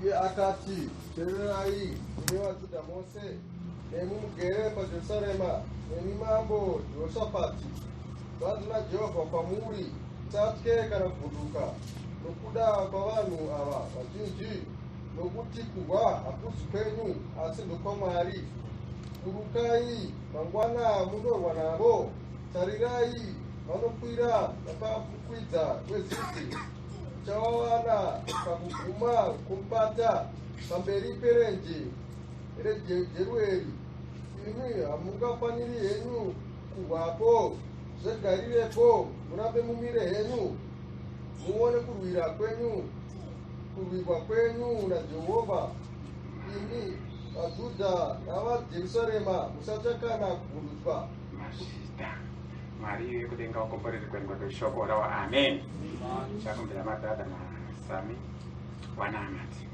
Iye akati, Teererai, imi vaJudha mose, nemi mugere paJerusarema, nemi mambo Jehoshafati. Zvanzi naJehovha kwamuri, Musatye kana kuvhunduka nokuda kwavanhu ava vazhinji, nokuti kurwa hakuzi kwenyu, asi ndokwaMwari. Burukai mangwana mundorwa navo. Tarirai, vanokwira napakukwidza kweZizi, muchavawana pakuguma kwomupata pamberi perenje reJerueri. Imi hamungafaniri henyu kurwapo, zvegarirepo murambe mumire henyu, muone kurwira kwenyu, kurwirwa kwenyu naJehovha. Imi vaJudha navaJerusarema, musatya kana kuvhundutswa. Mazvita. Mwari wekudenga ukomborere kuverengwa kweshoko rawo. Amen. Chakumbira mabrother Masami wanamati.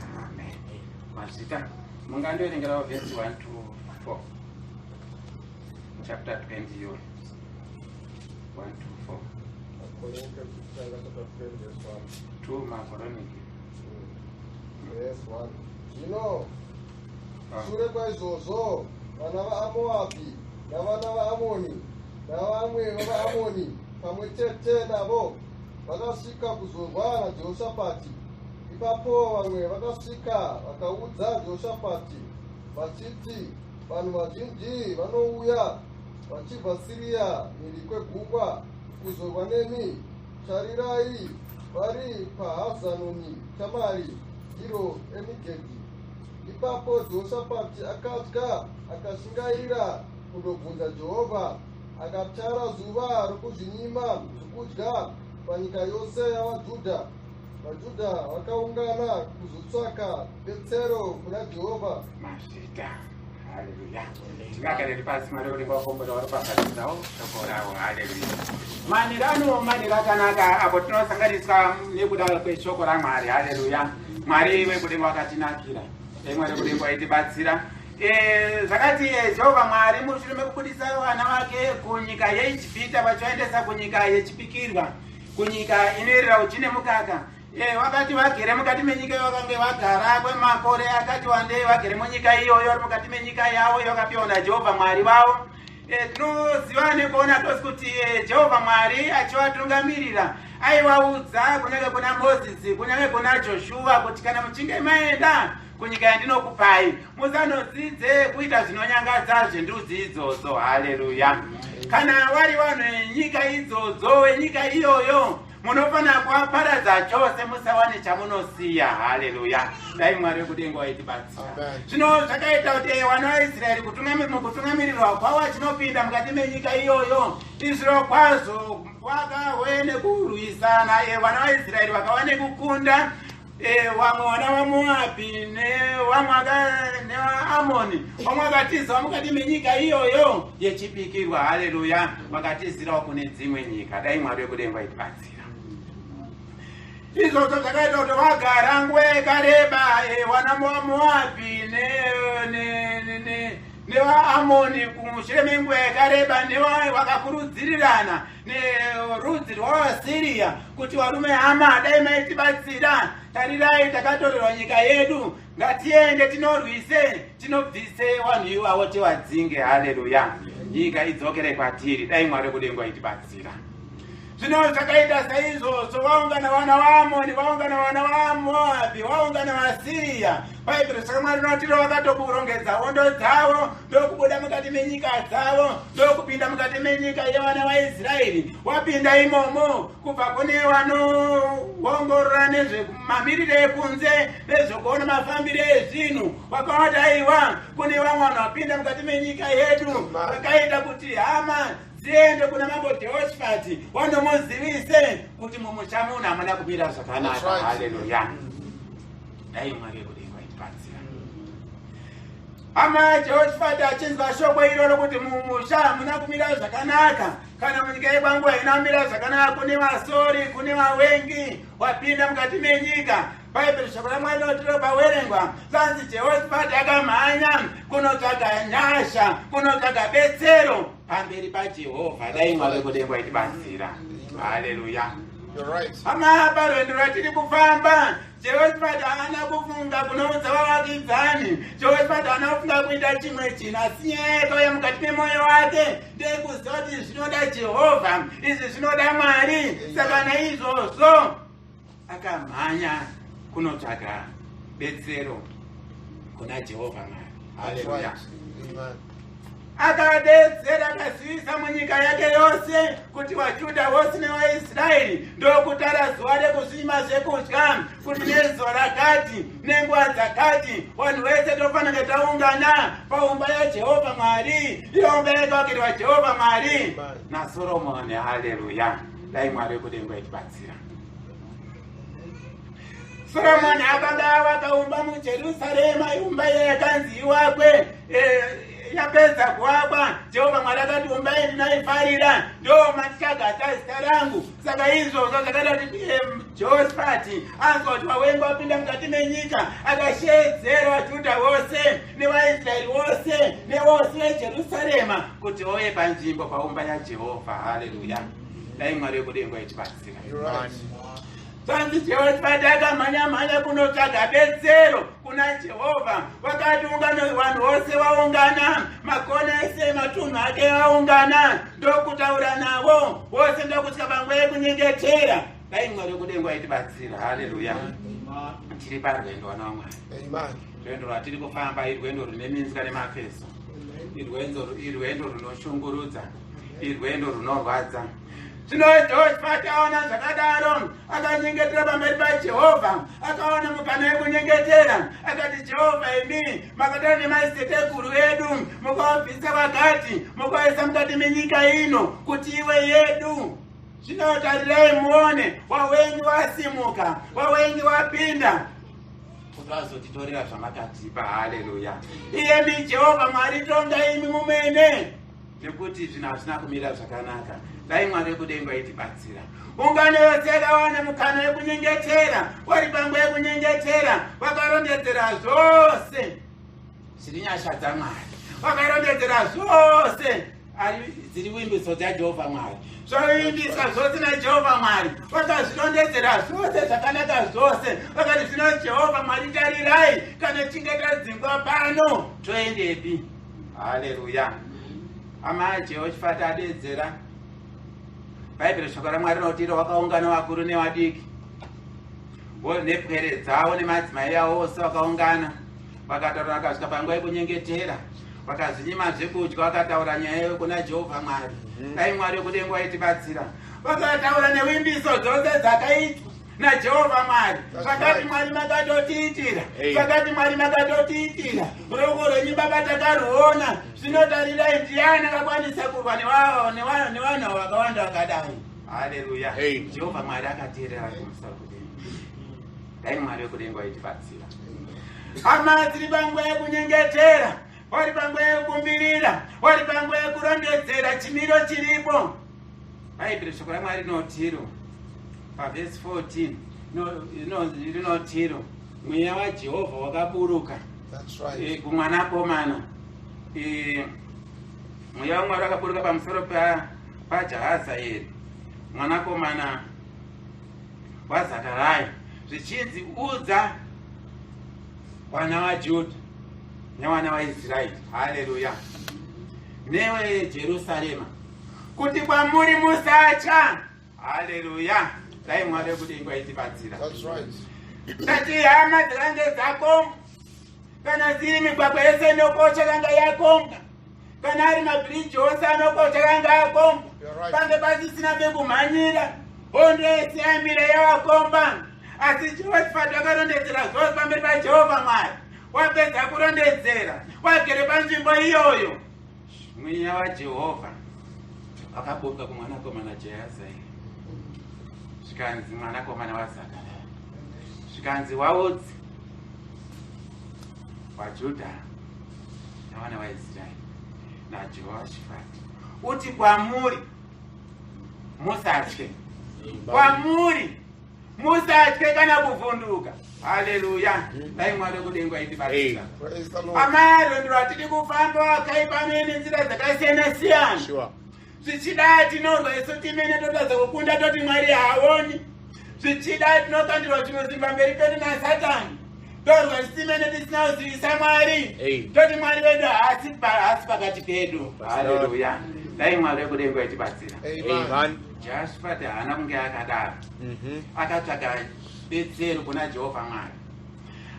Amen. Mazvita. Mungandoverengerawo verse 1 to 4. Chapter 20 iyoyo. 1 to 4. 2 Makoronike. Verse 1. Zvino shure kwaizvozvo vana vaMoabhi navana vaAmoni navamwe vavaAmoni pamwe chete navo vakasvika kuzorwa naJehoshafati. Ipapo vamwe vakasvika vakaudza Jehoshafati vachiti, Vanhu vazhinji vanouya vachibva Siriya mhiri kwegungwa kuzorwa nemi. Tarirai, vari paHazanoni Tamari, ndiro Enigedhi. Ipapo Jehoshafati akatya, akashingaira kundobvunza Jehovha, akatara zuva rokuzvinyima zvokudya panyika yose yavaJudha. VaJudha vakaungana kuzotsvaka betsero kuna Jehovha. Mazvita. Haleluya. Tingagarire pasi Mwari kuti vakomborera varopafadzidzawo shoko ravo. Haleluya. Manheru ano manheru akanaka apo tinosanganiswa nekuda kweshoko raMwari. Haleluya. Mwari wekudenga wakatinakira. Dai Mwari wekudenga waitibatsira. Eh, zvakati eh, Jehovha Mwari mushure mekubudisa vana vake kunyika yeIjipita vachivaendesa kunyika yechipikirwa kunyika inoerera uchi nemukaka Eh, vakati vagere mukati menyika vakange vagara kwemakore akati wandei vagere munyika iyoyo vari mukati menyika yavo yavakapiwa naJehovha Mwari vavo. Eh, tinoziva nekuona tose kuti eh, Jehovha Mwari achivatungamirira aivaudza kunyange kuna Mozisi kunyange kuna Joshua kuti kana muchinge maenda kunyika yandinokupai musanodzidze kuita zvinonyangadza zvendudzi idzodzo. Haleluya! Kana wari vanhu venyika idzodzo venyika iyoyo munofanira kuvaparadza chose musawane chamunosiya. Haleluya! Dai Mwari wekudenga waitibatsira. Zvino zvakaita kuti eh, vana vaIsraeri mukutungamirirwa kwavo vachinopinda mukati menyika iyoyo, izviro kwazvo kwakave nekurwisana. Eh, vana vaIsraeri vakava nekukunda Eh, vamwe vana vaMoabhi nevamwe nevaAmoni, vamwe vakatizawo mukati menyika iyoyo yechipikirwa. Haleluya! Vakatizirawo kune dzimwe nyika. Dai Mwari wekudenga aitibatsira. Izvozvo zvakaita kuti vagara nguva yakareba eh, vana vaMoabhi nevaAmoni mushure menguva yakareba vakakurudzirirana nerudzi rwavaSiriya kuti varume hama, dai maitibatsira, tarirai takatorerwa nyika yedu, ngatiende tinorwise tinobvise vanhu ivavo tivadzinge. Haleluya, nyika idzokere kwatiri. Dai Mwari wekudenga aitibatsira. Zvino zvakaita saizvozvo, vaungana vana vaAmoni, vaungana vana vaMoabhi, vaungana vaSiriya. Bhaibheri saka Mwari rinotiro vakatokurongedza hondo dzavo ndokubuda mukati menyika dzavo ndokupinda mukati menyika yevana vaIsraeri. Wapinda imomo kubva kune vanoongorora nezvemamiriro ekunze nezvekuona mafambiro ezvinhu, vakaona kuti aiwa kune vamwe vanhu vapinda mukati menyika yedu vakaita kuti hama dziende kuna mambo Jehoshafati wanomuzivise kuti mumusha muno hamuna kumira zvakanaka. Haleluya! Dai Mwari wekudenga aitibatsira. Hama Jehoshafati achinzwa shoko iroro kuti mumusha hamuna kumira zvakanaka, Kana munyika yekwangu haina kumira zvakanaka, kune vasori, kune vawengi wapinda mukati menyika. Bhaibheri shoko raMwari rinotiropawerengwa zvanzi Jehoshafati akamhanya kunotsvaga nyasha, kunotsvaga betsero pamberi paJehovha. Dai Mwari wekudenga aitibatsira. Haleluya. Hama, parwendo rwatiri kufamba, Jehoshafati haana kufunga kunoudza vavakidzani. Jehoshafati haana kufunga kuita chimwe chinhu, asi nyaya yakauya mukati memwoyo wake ndeyekuziva kuti izvi zvinoda Jehovha, izvi zvinoda Mwari. Saka naizvozvo akamhanya kunotsvaga betsero kuna Jehovha Mwari. Haleluya. Akadedzera, akazivisa munyika yake yose kuti vaJudha vose nevaIsraeri ndokutara zuva rekuzvinyima zvekudya, kuti nezuva rakati nenguva dzakati vanhu vese tofanira taungana paumba yaJehovha Mwari, iyo umba yakavakirwa Jehovha Mwari naSoromoni. Haleluya. Dai Mwari wekudenga aitibatsira. Soromoni akanga avaka umba muJerusarema, imba iya yakanzi iwakwe. Yapedza kuvakwa, Jehovha Mwari akati, "Umba iyi ndinoifarira, ndo mandichagata zita rangu." Saka izvozvo zvakaita kuti Jehoshafati anzwa kuti vawengi vapinda mukati menyika, akashedzera vaJudha vose nevaIsraeri vose nevose veJerusarema kuti vauye panzvimbo paumba yaJehovha. Haleluya. Dai Mwari wekudenga aitibatsira. Zvanzi Jehoshafati akamhanya-mhanya kunotsvaga betsero kuna Jehovha. Vakati ungano, vanhu vose vaungana, makona ese matunhu ake vaungana, ndokutaura navo vose, ndokusvika panguva yekunyengetera. Dai Mwari wekudenga aitibatsira. Haleluya. Tiri parwendo, vana vaMwari. Rwendo rwatiri kufamba irwendo rune minzwa nemafeso, irwendo runoshungurudza, irwendo runorwadza. Zvino Jehoshafati aona zvakadaro, akanyengetera pamberi paJehovha. Akaona mukana wekunyengetera, akati, "Jehovha, imi makataura nemadziteteguru edu, mukavabvisa vakati mukaisa mukati menyika ino kuti iwe yedu. Zvino tarirai muone, wawengi wasimuka, wawengi wapinda kuti vazotitorera zvamakatipa. Haleluya. Iyemi Jehovha Mwari, tonga imi mumene, nekuti zvinhu hazvina kumira zvakanaka." Dai Mwari wekudenga aitibatsira. Ungano yose yakawana mukana wekunyengetera. Wari panguva yekunyengetera, vakarondedzera zvose zviri nyasha dzaMwari, vakarondedzera zvose dziri vimbiso dzaJehovha Mwari, zvavimbiswa zvose naJehovha Mwari. Vakazvirondedzera zvose zvakanaka zvose. Vakati, "Zvino Jehovha Mwari, tarirai, kana tichinge tadzingwa pano, toendepi?" Haleluya. Ama Jehoshafati adedzera, Bhaibheri shoko raMwari rinoti iro vakaungana vakuru nevadiki nepwere dzavo nemadzimai avo vose vakaungana, vakataura. Vakasvika panguva yekunyengetera, vakazvinyima zvekudya, vakataura nyaya kuna Jehovha Mwari. Dai Mwari wekudenga waitibatsira. Vakataura nevimbiso dzose dzakaitwa naJehovha Mwari. Zvakati Mwari makatotiitira, zvakati Mwari makatotiitira, ruoko rwenyu Baba takaruona. Zvinotarirai, ndiani akakwanisa kurwa nevanhu avo vakawanda vakadai? Haleluya. Jehovha Mwari akateerera kumusoro kudenga. Dai Mwari wekudenga waitibatsira. Hama dziri panguva yekunyengetera, wari panguva yekukumbirira, wari panguva yekurondedzera chimiro chiripo. Bhaibheri shoko raMwari rinotiro pavhesi 14 rinotiro mweya waJehovha wakaburuka kumwanakomana, mweya waMwari wakaburuka pamusoro paJahazaeri mwanakomana waZakaraya, zvichinzi, "Udza vana vaJudha nevana vaIsraeri," haleluya, "newe Jerusarema, kuti kwamuri musatya." Haleluya. Dai Mwari wekudenga aitibatsira. Tati hama dzakange dzakomba, kana dziri migwagwa yese inokosha kanga yakomba, kana ari mabhiriji ose anokosha kanga akomba. Pange pasisina pekumhanyira, hondo yese yamira yavakomba. Asi Jehoshafati akarondedzera zvose pamberi paJehovha Mwari. Wapedza kurondedzera, wagere panzvimbo iyoyo, mweya waJehovha wakaburuka kumwanakomana Jehazaeri, zvikanzi, mwanakomana waZakaria, zvikanzi, "Waudzi waJudha navana vaIsraeri naJehoshafati, uti kwamuri." Musatye. Kwamuri musatye kana kuvhunduka. Haleluya. Dai Mwari wekudenga aitibatsira. Praise the Lord. Amarwendo atiri kufamba wakaipa amene nzira dzakasiyana siyana. Zvichida tinorwa isu timene totadza kukunda toti Mwari haaoni. Zvichida tinokandirwa zvinosimba pamberi pedu naSatani. Torwa isu timene tisina kuzivisa Mwari. Toti Mwari wedu haasi pakati pedu. Haleluya. Dai Mwari wekudenga aitibatsira. Amen. Jehoshafati haana kunge akadaro. Akatsvaga betsero kuna Jehovha Mwari.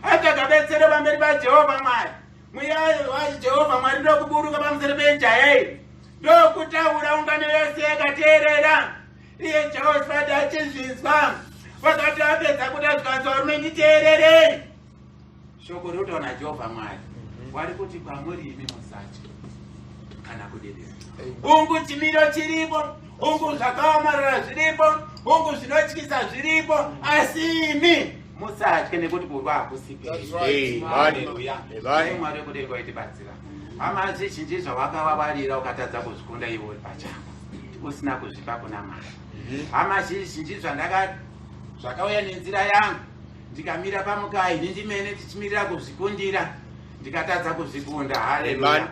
Atsvaga betsero pamberi paJehovha Mwari. Mweya waJehovha Mwari ndokuburuka pamusoro peJaeri. Ndokutaura ungano yose yakateerera. Iye Jehoshafati achizvinzwa. Vakati vapedza kuda zvikanzi varume nditeererei. Shoko rinotaura naJehovha Mwari. Wari kuti kwamuri imi musatye kana kudedera. Ungu chimiro chiripo, ungu zvakaomarara zviripo, ungu zvinotyisa zviripo, asi imi musatye nekuti kurwa hakusi That's kwenyu. right. Haleluya. Amen. Dai Mwari wekudenga waitibatsira. Hama zvizhinji zvawakavavarira ukatadza kuzvikunda iwe uri pachako usina kuzvipa kuna Mwari. Hama zvizhinji zvakauya nenzira yangu ndikamira pamukai ndimene ndichimirira kuzvikundira ndikatadza kuzvikunda. Haleluya.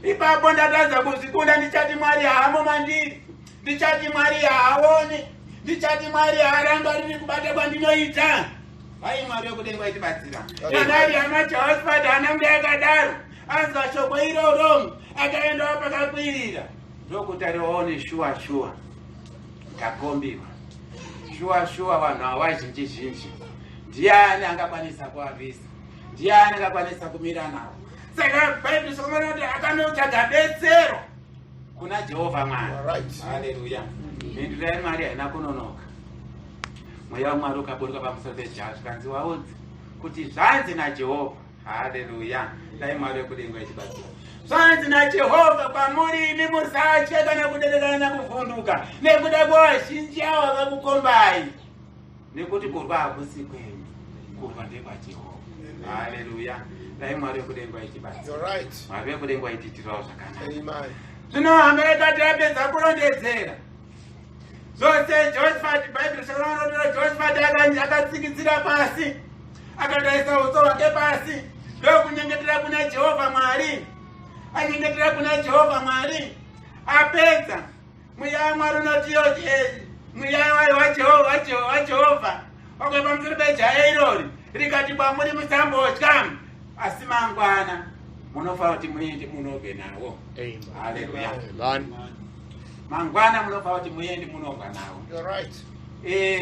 Ipapo ndatadza kuzvikunda ndichati Mwari haamo mandiri, ndichati Mwari haaoni, ndichati Mwari haarangariri kubata kwandinoita. Vai Mwari wekudenga waitibatsira. Kana hama Jehoshafati haana kunge akadaro, anzwa shoko iroro akaendawo pakakwirira ndokuti waone shuwa shuwa ndakombiwa shuwa shuwa vanhu ava vazhinji zhinji ndiani angakwanisa kuvarwisa, ndiani angakwanisa kumira navo. Saka Bhaibheri sokamana kuti akanotsvaga betsero kuna Jehovha Mwari. Right. Haleluya. Mhinduro yaMwari haina kunonoka. Mweya waMwari ukaburuka pamusoro peJaha zvikanzi waudzi kuti zvanzi naJehovha. Haleluya. Dai Mwari wekudenga achibatsira. Zvanzi naJehovha kwamuri imi musatye kana kudedera kuvhunduka nekuda kwevazhinji ava vakukombai, nekuti kurwa hakusi kwenyu, kurwa ndekwaJehovha. Haleluya. Dai Mwari wekudenga achibatsira. You're right. Mwari wekudenga aitiitirawo zvakanaka. Amen. Zvino hama yakati yapedza kurondedzera zvose, Jehoshafati, Bhaibheri shakaranotira Jehoshafati akatsikitsira pasi, akataisa uso hwake pasi ndokunyengetera kuna Jehovha Mwari. Anyengetera kuna Jehovha Mwari apedza, mweya waMwari unotiyo mweya waJehovha wakauya pamusoro pejaya irori rikati kwamuri musambotya, asi mangwana munofanira kuti muende munorwe nawo. Haleluya. Mangwana munofanira kuti muende munorwa nawo. You're right.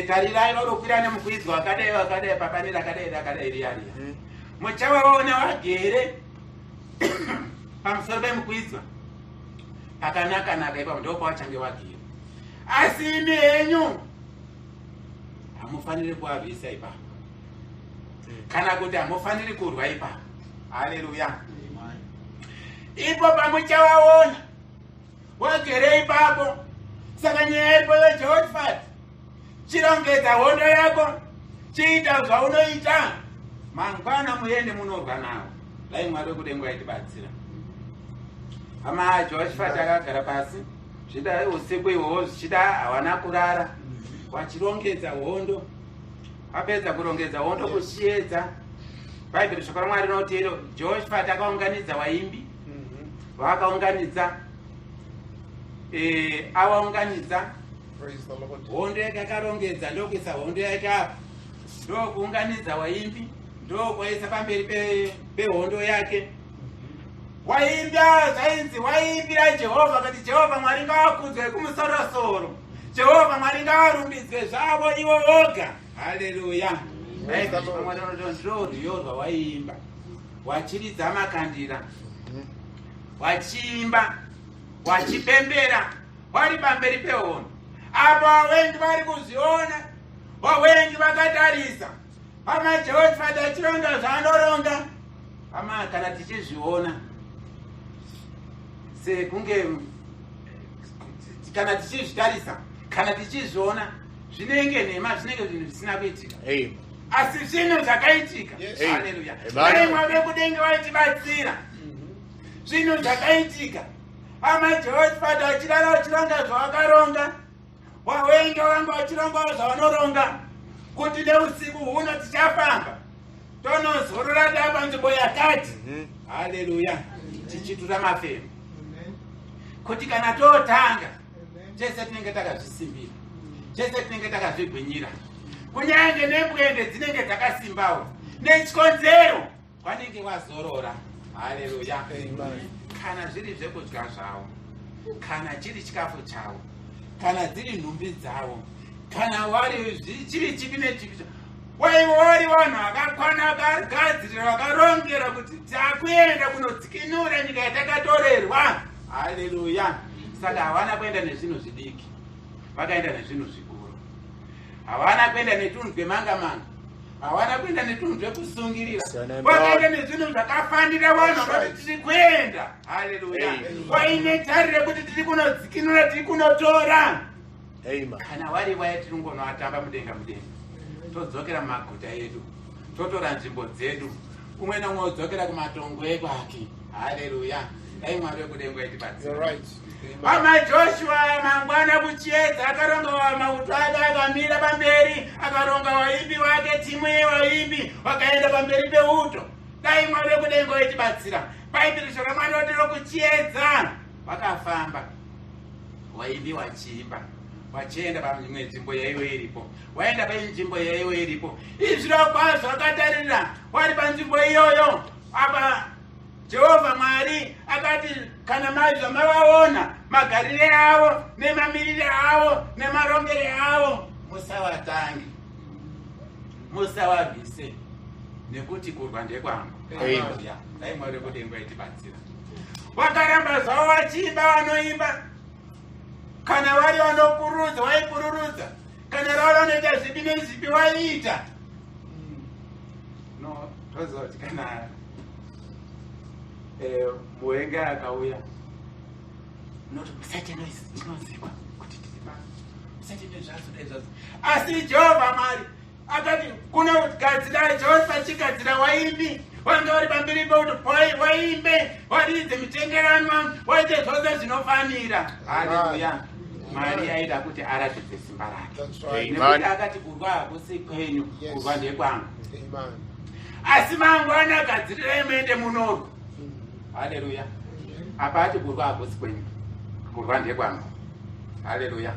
Tarirai varokwira nemukwidzwa wakadai wakadai papani rakadai rakadai riya riya. Muchavaona vagere pamusoro pemukwidzwa pakanaka-naka ipapo ndipo pavachange vagere, asi imi henyu hamufaniri kuvarwisa ipapo kana kuti hamufaniri kurwa ipapo. Haleluya. Ipo pamuchavaona wagere ipapo. Saka nyaya iripo yeJehoshafati, chirongedza hondo yako, chiita zvaunoita, mangwana muende munorwa nawo. Dai Mwari wekudenga aitibatsira. Hama Jehoshafati akagara pasi, zvichida usiku ihwohwo, zvichida hawana kurara, wachirongedza hondo. Apedza kurongedza hondo kuchiedza, Bhaibheri shoko raMwari rinoti iro Jehoshafati akaunganidza vaimbi. Vaakaunganidza, avaunganidza Praise the Lord. hondo yake akarongedza ndokuisa hondo yake apa, ndokuunganidza waimbi, ndokuvaisa pamberi pehondo yake. Waimba zvainzi waimbira Jehovha kuti Jehovha Mwari ngavakudzwe kumusorosoro, Jehovha Mwari ngavarumbidzwe zvavo ivo voga. Haleluya. Ndo rwiyo rwawaiimba wachiridza makandira, wachiimba wachipembera wari pamberi pehondo. Apo vavengi vari kuzviona, vavengi vakatarisa hama Jehoshafati achironga zvaanoronga. Hama, kana tichizviona sekunge, kana tichizvitarisa, kana tichizviona zvinenge nhema, zvinenge zvinhu zvisina kuitika, asi zvinhu zvakaitika. Haleluya. Dai Mwari vekudenga vaitibatsira. Zvinhu zvakaitika. Hama Jehoshafati achirara achironga zvawakaronga. Wawenga vanga vachirongawo zvavanoronga kuti neusiku huno tichafamba tonozorora tava panzvimbo yakati. Haleluya. Tichitura mafemo kuti kana totanga chese tinenge takazvisimbira, chese tinenge takazvigwinyira, kunyange nembwende dzinenge dzakasimbawo nechikonzero vanenge vazorora. Haleluya. Kana zviri zvekudya zvavo, kana chiri chikafu chavo, kana dziri nhumbi dzavo, kana vari chiri chipi nechipi, waiva vari vanhu vakakwana, vakagadzirira, vakarongera kuti takuenda kunodzikinura nyika yatakatorerwa. Haleluya. Saka havana kuenda nezvinhu zvidiki, vakaenda nezvinhu zvikuru. Havana kuenda netunhu twemanga manga, havana kuenda netunhu twekusungirira, vakaenda nezvinhu zvakafanira vanhu vakati tiri kuenda. Haleluya. Waine tariro yekuti tiri kunodzikinura, tiri kunotora. Kana wari waya tiri kungonoatamba mudenga mudenga, todzokera mumaguta edu, totora nzvimbo dzedu, umwe naumwe wodzokera kumatongo ekwake. Haleluya. Dai Mwari wekudenga aitibatsira. Hama Joshua mangwana kuchiedza akaronga mauto ake akamira pamberi, akaronga waimbi wake, timu yewaimbi wakaenda pamberi peuto. Dai Mwari wekudenga aitibatsira. Bhaibheri shoko raMwari roti rokuchiedza vakafamba waimbi wachiimba wachienda paimwe nzvimbo yaiwe iripo, waenda painzvimbo yaiwe iripo. Izviro kwazvo akatarira wari panzvimbo iyoyo apa Jehovha Mwari akati kana mai zvamavaona magarire avo nemamirire avo nemarongere avo, musavatange, musavabvise, nekuti kurwa ndekwangu. Dai Mwari wekudenga aitibatsira. Vakaramba zvavo vachiimba, vanoimba, kana vari vanopururudza vaipururudza, kana vari vanoita zvipi nezvipi vaiita. No, toziva kuti kana muvengi akauya noti musaite noise, tinozikwa kuti tiri pano, musaite nezvazo dai zvazo. Asi Jehovha Mwari akati kunogadzira Jehovha chigadzira waimbi vanga vari pamberi pekuti waimbe, waridze mitengeranwa, waite zvose zvinofanira. Haleluya. Mwari aida kuti aratidze simba rake, nekuti akati kurwa hakusi kwenyu, kurwa ndekwangu, asi mangwana gadzirirai muende munorwa. Haleluya. Apa ati kurwa hakusi kwenyu, kurwa ndekwangu. Haleluya.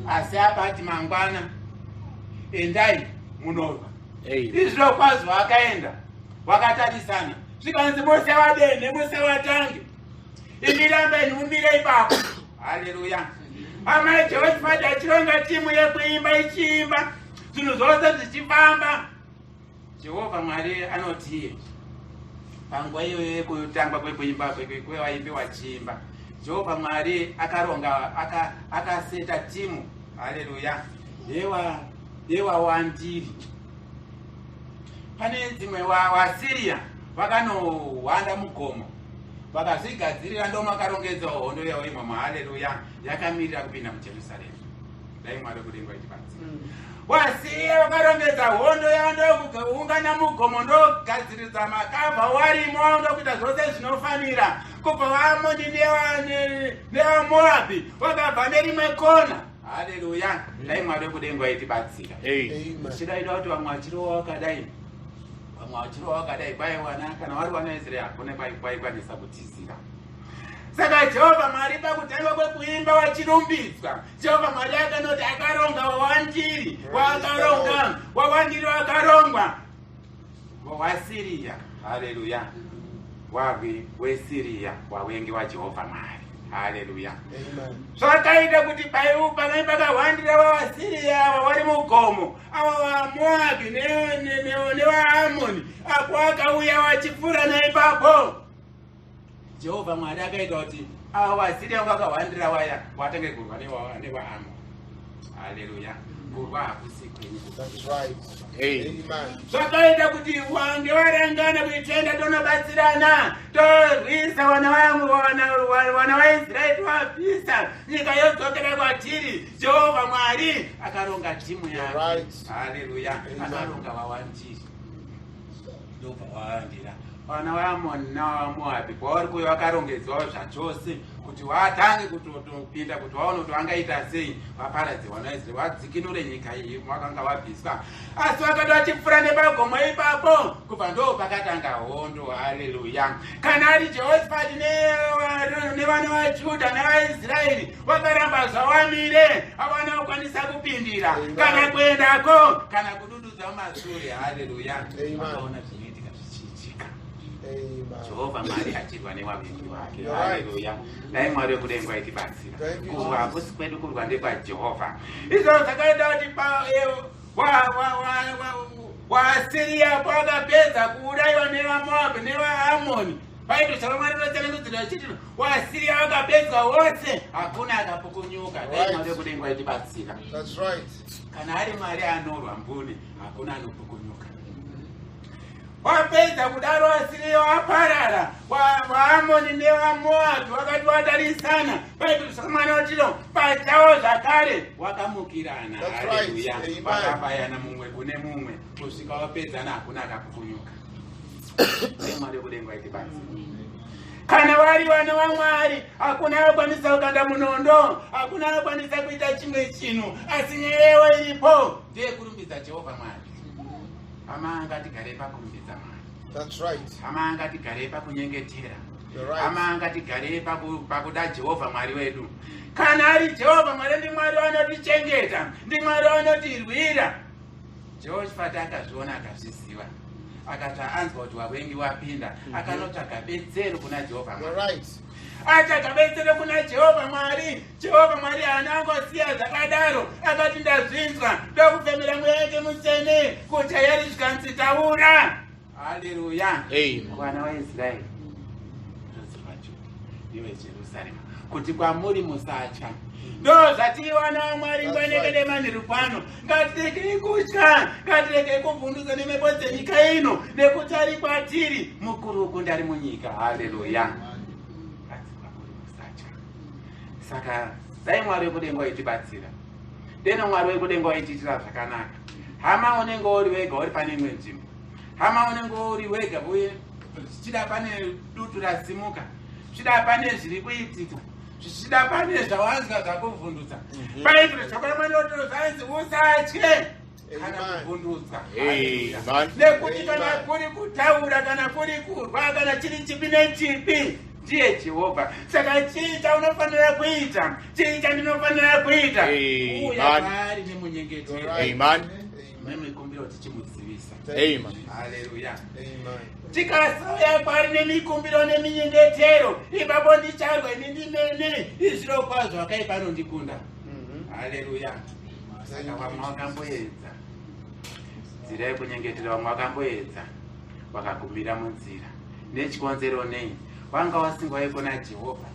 Asi apa ati mangwana endai munorwa. Izvo kwazvo akaenda wakatarisana, zvikanzi musawadene, musawatange, imi rambai mumire ipapo. Haleluya. Amai Jehoshafati achironga timu yekuimba ichiimba, zvinhu zvose zvichifamba, Jehovha Mwari anoti panguva iyoyo yekutangwa kwekuimba kwevaimbi wachiimba, Jehovha Mwari akaronga akaseta timu, haleluya, yewawandiri. Pane dzimwe waSiriya vakanohwanda mugomo, vakazvigadzirira, ndomakarongedza hondo yavo imomo, haleluya, yakamirira kupinda muJerusarema. Dai Mwari wekudenga aitibatsira. Wasiriya vakarongedza hondo yavo, ndokuungana mugomo, ndokugadziridza makavha warimo, ndokuita zvose zvinofanira. Kubva vaAmoni nevaMoabhi vakabva nerimwe kona. Haleluya. Dai Mwari wekudenga aitibatsira. Zvichidaida kuti vamwe vachirova vakadai, vamwe vachirova vakadai, kwaiwana kana vari vana Israeri hakuna kwaikwanisa kutizira. Saka Jehovha Mwari pakutanga kwekuimba vachirumbidzwa, Jehovha Mwari akanoti akaronga wawandiri, wakaronga wawandiri, wakarongwa waSiriya. Haleluya. Warwi weSiriya wawengi waJehovha Mwari. Haleluya. Zvakaita kuti panai pakahwandira vavaSiriya ava vari mugomo, ava vaMoabhi nevaAmoni, apo akauya vachipfuura naipapo, Jehovha Mwari akaita kuti ava vaSiriya vakahwandira waya watange kurwa nevaAmoni. Haleluya. Kurwa hakusi kwenyu. Zvakaita kuti wange warangana kuti toenda tonobatsirana, torwisa vana vaIsraeri, tovabvisa, nyika yodzokera kwatiri. Jehovha Mwari akaronga timu yake. Haleluya. Akaronga vawandiri, ndobva vawandira. Vana vaAmoni navaMoabhi kwavari kuuya vakarongedzwawo zvachose kuti vatange kutopinda kuti vaone kuti vangaita sei vaparadze vana vaIsraeri vadzikinure nyika iyi vakanga vabviswa. Asi vakati vachipfuura nepagomo ipapo, kubva ndo pakatanga hondo. Haleluya! Kana ari Jehoshafati nevana vaJudha nevaIsraeri vakaramba zvawamire, havana kukwanisa kupindira kana kuendako kana kudududza mumasure. Haleluya! Vakaona zvinoitika zvichiitika, Jehovha Mwari achirwa nevavengi vake. Haleluya! Dai Mwari wekudenga aitibatsira. Kurwa hakusi kwedu, kurwa ndekwaJehovha. Izvo zvakaita kuti waAsiria pakapedza kuurayiwa nevaMoabhi nevaAmoni, Bhaibheri chaVamwari rinotsanangudzira vachiti waAsiria vakapedzwa vose, hakuna akapukunyuka. Dai Mwari wekudenga aitibatsira. Kana ari Mwari anorwa mbune, hakuna anopukunyuka. Wapedza kudaro Asiria waparara, vaAmoni nevaMoabhi vakati watarisana. Bhaibheri zvakamwana watino pachawo zvakare wakamukirana. Haleluya! Vakabayana mumwe kune mumwe kusvika wapedzana, hakuna akapukunyuka. Mwari wekudenga aitibatsira. Kana vari vana vaMwari, hakuna akwanisa kukanda munondo, hakuna akwanisa kuita chimwe chinhu, asi nyaya iripo ndeyekurumbidza Jehovha Mwari. Hama, ngatigarei pakurumbidza Mwari. That's right. Hama, ngatigarei pakunyengetera. You're right. Hama, ngatigarei pakuda Jehovha Mwari wedu. Kana ari Jehovha Mwari, ndiMwari vanotichengeta, ndiMwari vanotirwira. Jehoshafati akazviona, akazviziva, akati anzwa kuti vavengi vapinda, akanotsvaga betsero kuna Jehovha You're Mwari. right. Atsvaga betsero kuna Jehovha Mwari, Jehovha Mwari haana angosiya zvakadaro. Akati, "Ndazvinzwa," ndokufemera Mweya yake Mutsvene kuti ayari, zvikanzi, "Taura." Haleluya! Amen. Vana vaIsraeri, rudzi rwaJudha neveJerusarema, kuti kwamuri, "Musatya." Ndo zvatiwana vaMwari ngwanekede manheru pano. Ngatiregei kutya, ngatiregei kuvhundusa nemhepo dzenyika ino, nekuti ari kwatiri mukuru kunda ari munyika. Haleluya! Asi kwamuri, "Musatya." Saka dai Mwari wekudenga waitibatsira, deno Mwari wekudenga waitiitira zvakanaka. Hama, unenge uri wega, uri pane imwe nzvimbo, hama, unenge uri wega uye zvichida pane dutu rasimuka, zvichida pane zviri kuitika, zvichida pane zvawanzwa zvakuvhundutsa. Bhaibheri zvakamanotoro zvanzi, "Usatye kana Amen. kuvhundutswa." Amen. Nekuti kana Amen. kuri kutaura, kana kuri kurwa, kana chiri chipi nechipi, ndiye Jehovha. Saka chii chaunofanira kuita? Chii chandinofanira kuita? Amen. Uya kwaari nemunyengetero You're right. Amen. nemikumbiro, tichimuzivisa. Thank you, Amen. Jesus. Haleluya! Amen. Tikasauya kwaari nemikumbiro neminyengetero, ipapo ndicharwa ini ndimene, izviro kwazvo wakaipa anondikunda. Haleluya! Saka vamwe vakamboedza nzira yekunyengetera, vamwe vakamboedza vakagumira munzira. Nechikonzero nei? Wanga wasingauye kuna Jehovha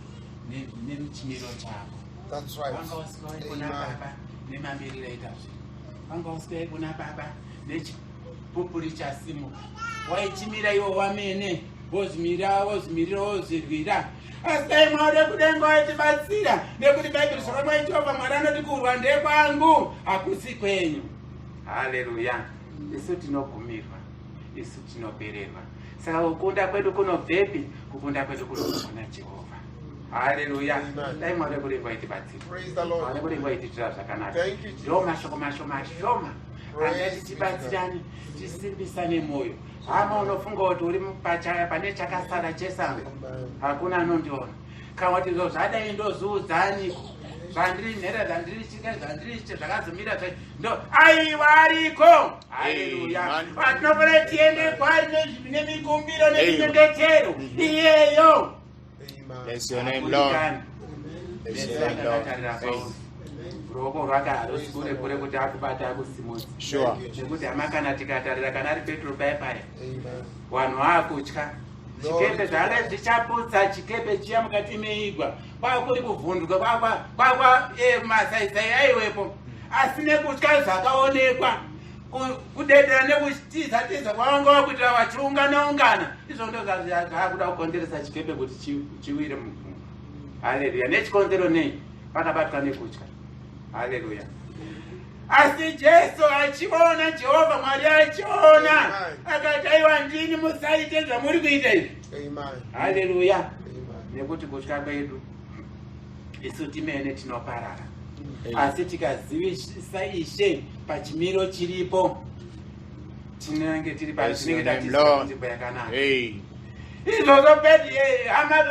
nemuchimiro chako. That's right. Wanga usingauye kuna Amen. Baba nemamiriro aita zvinhu. Wanga usingauye kuna Baba nechipupuri chasimuka. Waichimira iwo wamene, wozvimira, wozvimirira, wozvirwira. Asi dai Mwari wekudenga waitibatsira, nekuti Bhaibheri zvakamwa, Jehovha Mwari anoti, "Kurwa ndekwangu, hakusi kwenyu." Haleluya! Isu tinogumirwa, isu tinopererwa. Saka kukunda kwedu kunobvepi? Kukunda kwedu kunobva kuna Jehovha. Haleluya! Amen. Dai Mwari wekudenga waitibatsira. Praise the Mwari Lord. wekudenga waitiitira zvakanaka. Thank you, Jesus. Ndo mashoko mashoma shoma Praise angati tibatsirane, tisimbisane mwoyo. Hama, unofunga kuti uri pane chakasara chesango, Amen. hakuna anondiona, kana kuti zvo zvadai, ndozviudzaniko, zvandiri nherera, zvandiri chike, zvandiri che, zvakazomira ndo aiwa, ariko. Haleluya! Amen. Patinofanira tiende kwaari nemikumbiro neminyengetero iyeyo. Amen. Bless your name, Lord. Akundikani. Bless your name, Lord. Akatarira Pauro, ruoko rwake harusi kure kure kuti akubata, akusimudza. Sure. Thank you, Jesus. Nekuti hama, kana tikatarira kana ari Petro pai paya, Amen. vanhu vaakutya chikepe, zvanga zvichaputsa chikepe chiya mukati meigwa, kwakuri kuvhunduka, kwakwa masaisai aiwepo, asi nekutya zvakaonekwa, kudedera nekutiza tiza kwavanga vakuitira vachiungana ungana, izvo ndo zvaakuda kukonzeresa chikepe kuti chiwire mugungwa. Haleluya! Nechikonzero nei? Vakabatwa nekutya. Haleluya! Asi Jesu achiona, Jehovha Mwari achiona, Amen. akati, aiwa, ndini, musaite zvamuri kuita izvi. Amen. Haleluya. Amen. Nekuti kutya kwedu isu timene tinoparara, asi tikazivisa Ishe pachimiro chiripo, tinenge tiri Bless your patinenge name, tatiisa Lord. kunzvimbo yakanaka. Hey. Izvozvo hama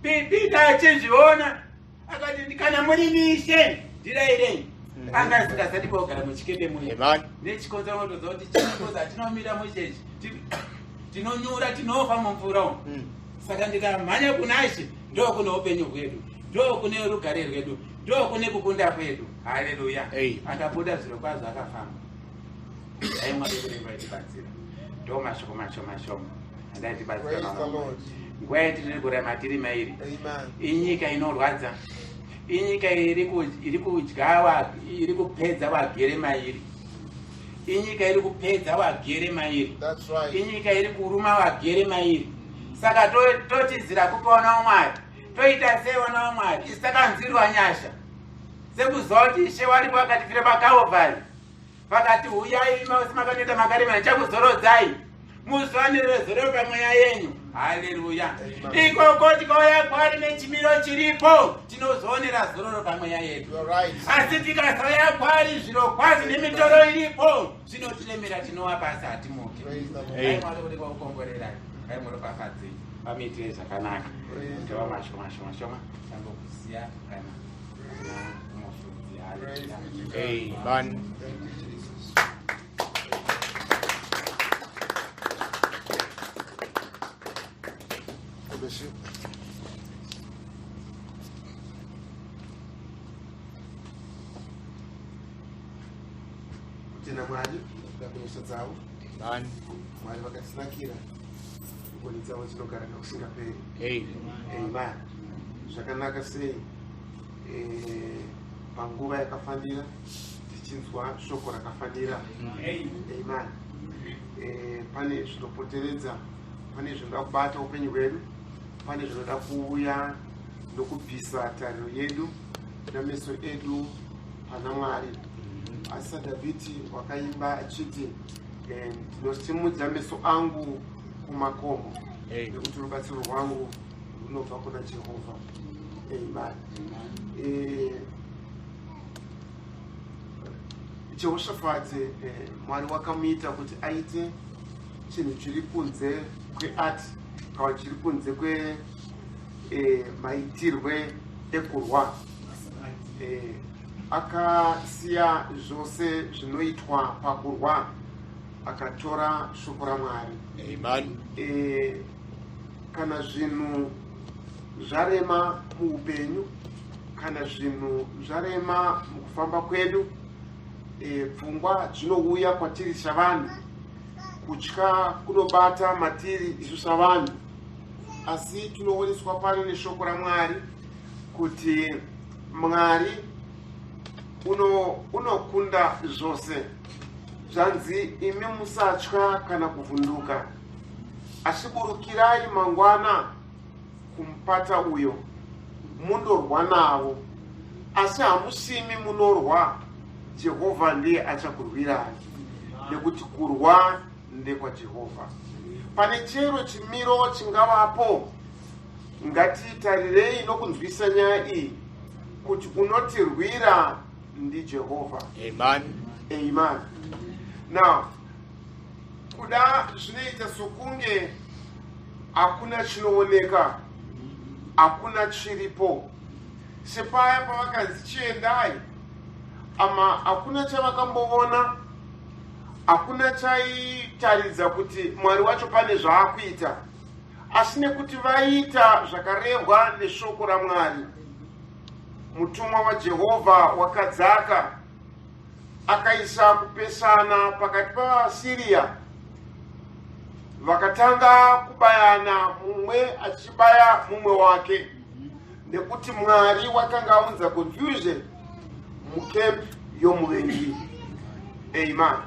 Pita achizviona akati, kana muri Ishe, ndirayirei. Anga asingasati kogara muchikepe muya. Amen. Nechikonzero unotoziva kuti chikoza tinomira muchechi, tinonyura, tinofa mumvura umu. Saka ndikamhanya kuna Ishe, ndo kune upenyu hwedu, ndo kune rugare rwedu, ndo kune kukunda kwedu. Haleluya. Amen. Akabuda zviro kwazvo, akafamba. Dai Mwari kudenga itibatsira. Ndo mashoko mashoma shoma andaitibatsira. Praise the Mama, Lord. nguva yatiri kurama tiri mairi, Amen. inyika inorwadza, inyika iri kudya iri kupedza vagere mairi, inyika iri kupedza vagere mairi. That's right. Inyika iri kuruma vagere mairi. Saka totizira kupaona Mwari, toita sei vana vaMwari? Isi takanzwirwa nyasha sekuziva kuti Ishe waripo, akatifira paKalvari, vakati, "Uyai mose makaneta makarema, ndichakuzorodzai, muzivanire zororo pamweya yenyu." Haleluya. Amen. Ikoko tikauya kwari nechimiro chiripo, tinozoonera zororo pamweya yedu. You are right. Asi tikasauya kwari zviro kwazvo nemitoro iripo, zvinotiremera, tinova pasi, hatimuki. Praise the Lord. Hey. Dai Mwari kuti kwakukomborerai, dai muropafadzei, vamuitire zvakanaka. Praise the Ndova Lord. mashoma shoma shoma, tangokusiya kana kuna mufudzi. Praise Haleluya. be to God. Amen. Thank you, Jesus. God bless you. Kutenda Mwari nekuda kwenyasha dzavo. Amen. Mwari vakatinakira, ngoni dzavo dzinogara nekusingaperi. Amen. Amen. Zvakanaka sei panguva yakafanira tichinzwa shoko rakafanira. Amen. Pane zvinopoteredza, pane zvinoda kubata upenyu hwedu, pane zvinoda kuuya nokubvisa tariro yedu nameso edu pana Mwari. Asi saDhavhidi wakaimba achiti, "Ndinosimudza meso angu kumakomo, Amen. nekuti rubatsiro rwangu runobva kuna Jehovha." Amen. Jehoshafati, Mwari wakamuita kuti aite chinhu chiri kunze kweart kana chiri kunze kwe maitirwe ekurwa. Akasiya zvose zvinoitwa pakurwa, akatora shoko raMwari. Amen. Kana zvinhu zvarema muupenyu, kana zvinhu zvarema mukufamba kwedu, pfungwa dzinouya kwatiri savanhu, kutya kunobata matiri isu savanhu. Asi tinooneswa pano neshoko raMwari kuti Mwari unokunda zvose. Zvanzi, "Imi musatya kana kuvhunduka, asi burukirai mangwana kumupata uyo mundorwa navo. Asi hamusimi munorwa, Jehovha ndiye achakurwirai, nekuti kurwa ndekwaJehovha." Pane chero chimiro chingavapo, ngatitarirei nokunzwisa nyaya iyi kuti unotirwira ndiJehovha. Amen. Amen. Now, kuda zvinoita sokunge hakuna chinooneka, hakuna chiripo, sepaya pavakanzi chiendai, ama hakuna chavakamboona, hakuna chaitaridza kuti Mwari wacho pane zvaakuita. Asi nekuti vaita zvakarehwa neshoko raMwari, mutumwa waJehovha wakadzaka akaisa kupesana pakati pavaSiriya, vakatanga kubayana, mumwe achibaya mumwe wake, nekuti Mwari wakanga aunza confusion mucamp yomuvengi. Amen.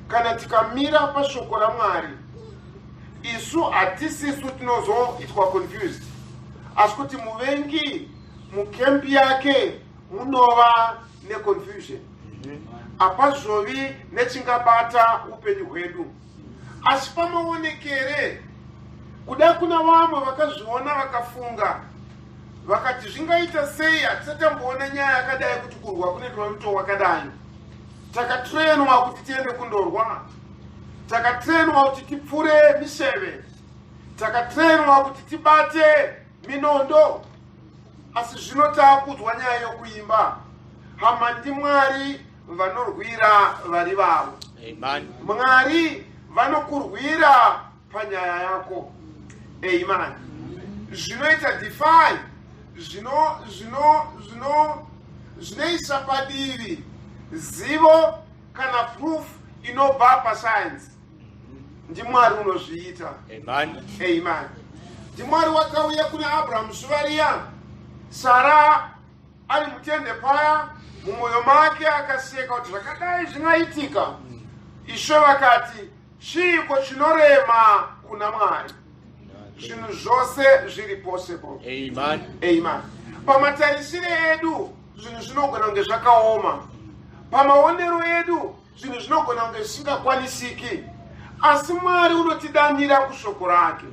Kana tikamira pashoko raMwari, isu hatisisu tinozoitwa confused, asi kuti muvengi mucamp yake munova neconfusion. Hapazovi nechingabata upenyu hwedu. Asi pamaonekere, kuda kuna vamwe vakazviona vakafunga vakati zvingaita sei, hatisati tamboona nyaya yakadai kuti kurwa kunoitwa nomutoo wakadai. Takatrenwa kuti tiende kundorwa, takatrenwa kuti tipfure miseve, takatrenwa kuti tibate minondo, asi zvino taakudzwa nyaya yokuimba. Hama, ndiMwari vanorwira vari vavo. Amen. Mwari vanokurwira panyaya yako. Amen. Zvinoita defy, zvino zvino zvino zvinoisa padivi zivo kana proof inobva pascience. NdiMwari unozviita. Amen. Amen. NdiMwari wakauya kuna Abrahamu zuva riya Sara ari mutende paya, mumwoyo make akaseka kuti zvakadai zvingaitika. Ishe vakati, chiiko chinorema kuna Mwari? Zvinhu zvose zviri possible. Amen. Amen. Pamatarisire edu zvinhu zvinogona kunge zvakaoma, pamaonero edu zvinhu zvinogona kunge zvisingakwanisiki, asi Mwari unotidanira kushoko rake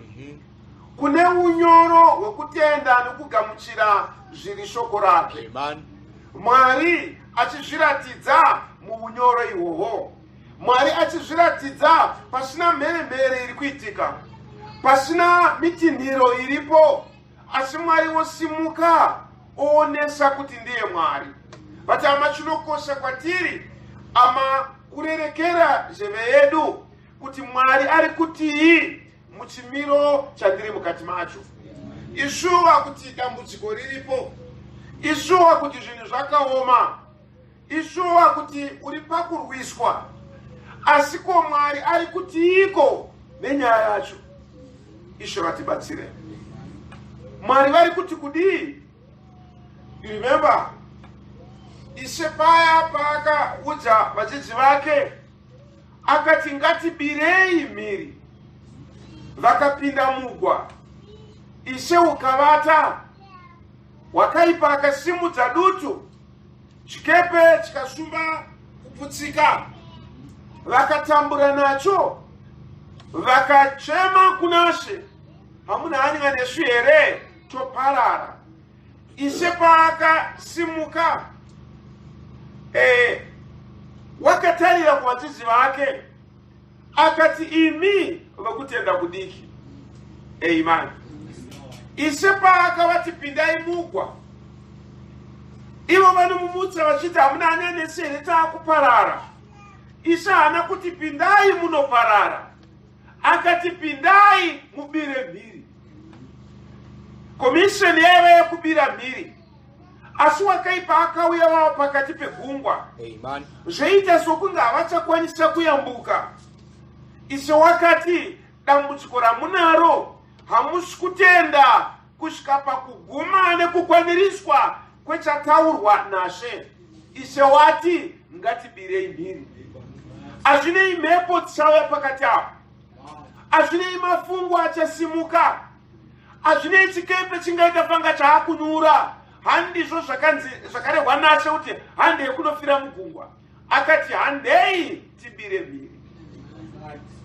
kune unyoro hwekutenda nekugamuchira zviri shoko rake. Amen. Mwari achizviratidza muunyoro ihwohwo, Mwari achizviratidza pasina mheremhere iri kuitika, pasina mitinhiro iripo, asi Mwari wosimuka oonesa kuti ndiye Mwari. But ama chinokosha kwatiri ama kurerekera zheve yedu kuti Mwari ari kutii muchimiro chandiri mukati macho. Ishuwa kuti dambudziko riripo, ishuwa kuti zvinhu zvakaoma, ishuwa kuti uri pakurwiswa, asi ko Mwari ari kutiiko nenyaya yacho? Ishe vatibatsire. Mwari vari kuti kudii? Remember, Ishe paya paakaudza vadzidzi vake akati ngatibirei mhiri, vakapinda mugwa, Ishe ukavata, wakaipa akasimudza dutu, chikepe chikasumba kuputsika, vakatambura nacho, vakachema kunaShe, hamuna hanya nesu here? Toparara. Ishe paakasimuka wakatarira kuvadzidzi vake akati, imi vekutenda kudiki. Amen. Ishe paakavati pindai mugwa, ivo vanomumutsa vachiti hamuna hanya nesu here, taakuparara. Ishe haana kuti pindai munoparara, akati pindai mubire mhiri. Komisheni yaiva yekubira mhiri, asi wakaipa akauya vava pakati pegungwa. Amen. Zvoita sokunge havachakwanisa kuyambuka. Ishe wakati dambudziko ramunaro hamusi kutenda kusvika pakuguma nekukwaniriswa kwechataurwa naShe. Ishe wati ngatibirei mhiri. Hazvinei mhepo dzichauya pakati apo, hazvinei mafungu achasimuka, hazvinei chikepe chingaita panga chaakunyura. Handizvo zvakanzi zvakarehwa naShe kuti handei kunofira mugungwa. Akati handei tibire mhiri.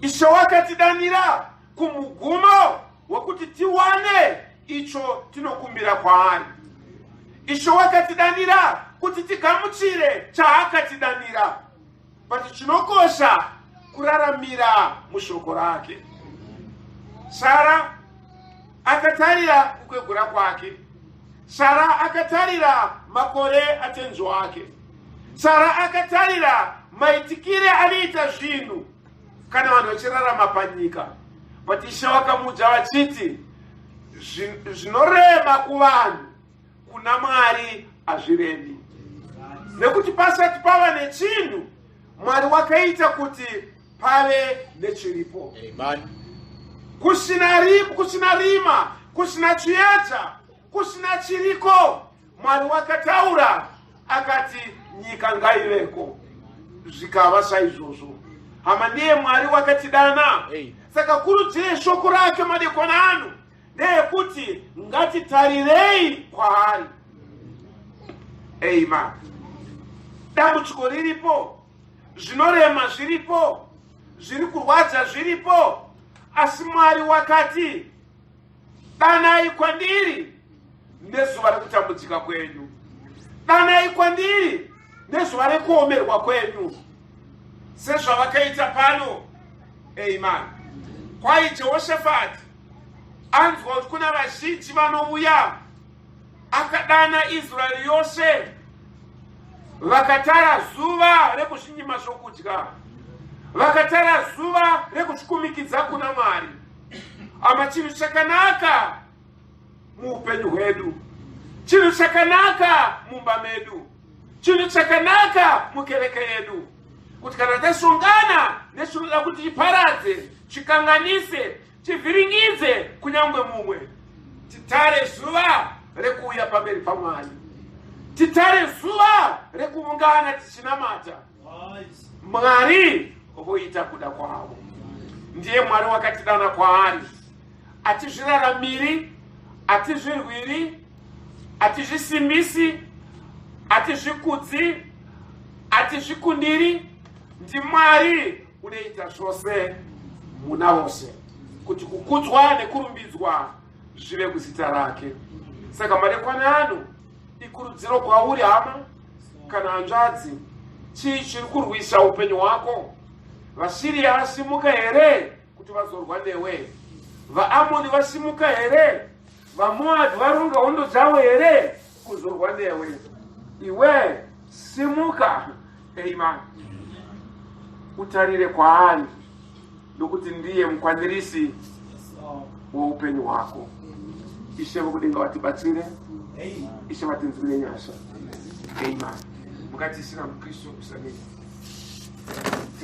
Ishe wakatidanira kumugumo wekuti tiwane icho tinokumbira kwaari. Ishe wakatidanira kuti tigamuchire chaakatidanira, but chinokosha kuraramira mushoko rake. Sara akatarira kukwegura kwake, Sara akatarira makore atenzi wake, Sara akatarira maitikire anoita zvinhu kana vanhu vachirarama panyika. But Ishe vakamuudza vachiti zvinorema kuvanhu, kuna Mwari hazviremi, nekuti pasati pava nechinhu Mwari wakaita kuti pave nechiripo. Amen. Kusina kusina rima, kusina chiedza, kusina chiriko, Mwari wakataura akati nyika ngaiveko, zvikava saizvozvo. Hama, ndiye Mwari wakatidana. Saka kurudzire shoko rake madekwana ano ndeyekuti ngatitarirei kwaari. Amen. Dambudziko riripo, zvinorema zviripo, zviri kurwadza zviripo, asi Mwari wakati, danai kwandiri nezuva rekutambudzika kwenyu, danai kwandiri nezuva rekuomerwa kwenyu, sezvavakaita pano. Amen. Kwai Jehoshafati anzwa kuti kuna vazhinji vanouya, akadana Israeri yose, vakatara zuva rekuzvinyima zvokudya, vakatara zuva rekuzvikumikidza kuna Mwari. Ama chinhu chakanaka muupenyu hwedu, chinhu chakanaka mumba medu, chinhu chakanaka mukereke yedu, kuti kana tasongana nechinoda kuti chiparadze, chikanganise, chivhiringidze kunyangwe mumwe, titare zuva rekuuya pamberi paMwari, titare zuva rekuungana tichinamata Mwari voita kuda kwavo. Ndiye Mwari wakatidana kwaari. Atizviraramiri, atizvirwiri, atizvisimbisi, atizvikudzi, atizvikundiri. NdiMwari unoita zvose muna vose, kuti kukudzwa nekurumbidzwa zvive kuzita rake. Saka madekwana ano ikurudziro kwauri hama kana hanzvadzi, chii chiri kurwisa upenyu hwako? VaSiria vasimuka here kuti vazorwa newe? VaAmoni vasimuka here? VaMoabhi varonga hondo dzavo here kuzorwa newe? Iwe simuka, amen, utarire kwaari, nokuti ndiye mukwanirisi woupenyu hwako. Ishe vokudenga vatibatsire, Ishe vatinzwire nyasha. Amen. Mukatiisira muKristu kusamira.